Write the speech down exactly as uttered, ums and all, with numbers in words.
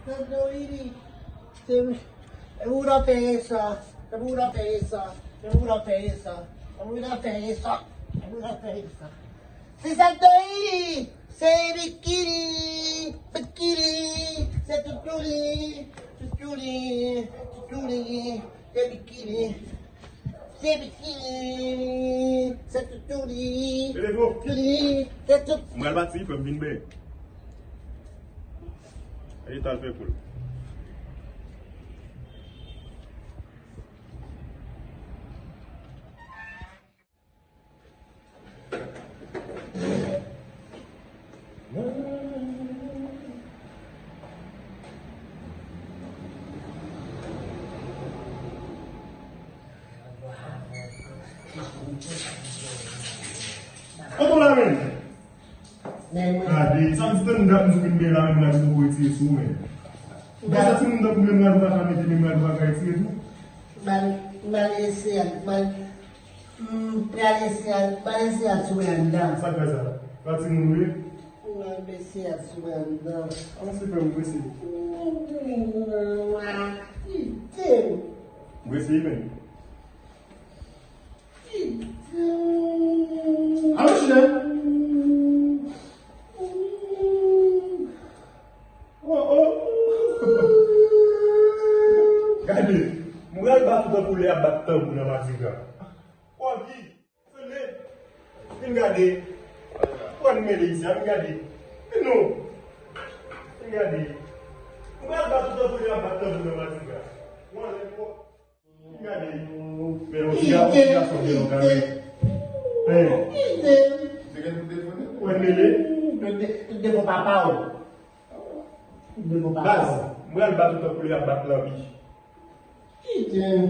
Santorini, se, se pou w nan peye sa. Se pou w nan peye sa. Se pou w nan peye sa. Se pou w nan peye sa. Se pou w nan peye sa. Se Santorini, se bikini, bikini, se toutouni, toutouni, toutouni, se bikini, se bikini, se toutouni, toutouni, se tout. Mwen al pati, fè m vin ben. E tal fè poul. Kote w la menm? Gade, sa m di tann dat m sou vin byen la menm, m gade sou kote sou men. Ou pa santi moun tankou menm gade ou pa ka mete menm gade ou pa ka etire tou? Mal, mal eseye, mal, mm, mal eseye, mal eseye sou men anndan. Sa k fè sa? Pa timoun ou ye? Mal eseye sou men anndan. Avanse frè m, prese. Kite m. Prese menm. Alo, chè. Oh, oh. Gade, m pral bat ou tankou lè y ap bat tanbou nan madigra. Wap di, tande. Vin gade. Pran mele isi a, vin gade. Vin non. Vin gade. M pral bat ou tankou lè y ap bat tanbou nan madigra. Ou anlè twòp. Gade. Men yon ti gason, ti gason gen yon kare. Hey. Ou wè mele? Tout de-, tout devon papa w. Tout devon papa w. Baz, m pral bat ou tankou lè y ap bat lanbi. Kite m.